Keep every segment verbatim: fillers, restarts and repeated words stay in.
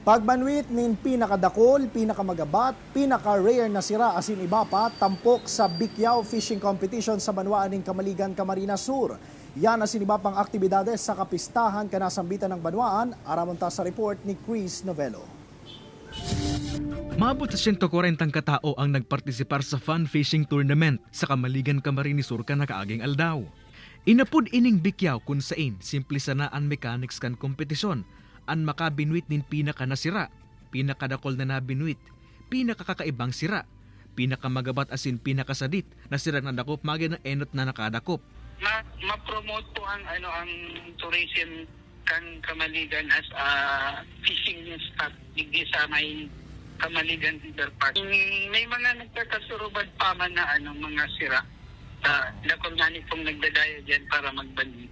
Pagbanwit nin pinakadakol, pinakamagabat, pinaka-rare na sira asin iba pa tampok sa Bikyaw Fishing Competition sa banwaan nin Kamaligan, Camarines Sur. Yan asin iba pang aktibidades sa kapistahan kan nasambitan na banwaan, aramon ta sa report ni Chris Novello. Maabot sa siyento kwarentang katao ang nagpartisipar sa fun fishing tournament sa Kamaligan, Camarines Sur kan nakaaging aldaw. Inapod ining Bikyaw kun sain simple sana an mechanics kan kompetisyon, an makabinwit nin pinaka na sira, pinakadakol na nabinwit, pinakakakaibang sira, pinakamagabat asin pinakasadit na sirang nadakop magin na enot na nakadakop. Ma- ma-promote po ang ano ang tourism kan Kamaligan as a fishing spot digdi sa may Kamaligan River Park. Mm, may mga nagkakasurubad pa man na ano, mga sira. Sa dakol nga nitong nagdadaya dyan para magbalik.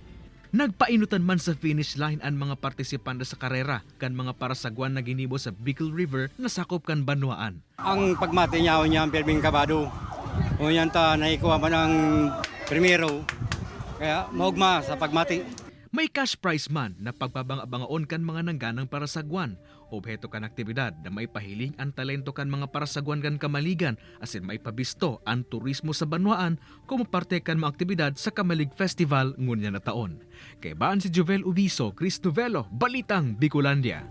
Nagpaenotan man sa finish line an mga partisipante sa karera kan mga parasagwan na ginibo sa Bicol River na sakop kan banwaan. Ang pagmati niya, niya ang pirming kabado. Ngunyan ta naikuha man ang primero, kaya maugma sa pagmati. May cash prize man na pagpabangabangaon kan mga nangganang parasagwan. Obheto kan aktibidad na maipahiling an talento kan mga parasagwan kan Kamaligan asin maipabisto an turismo sa banwaan komo parte kan mga aktibidad sa Kamalig Festival ngunyan na taon. Kaiba si Jovel Ubiso, Chris Novelo, Balitang Bicolandia.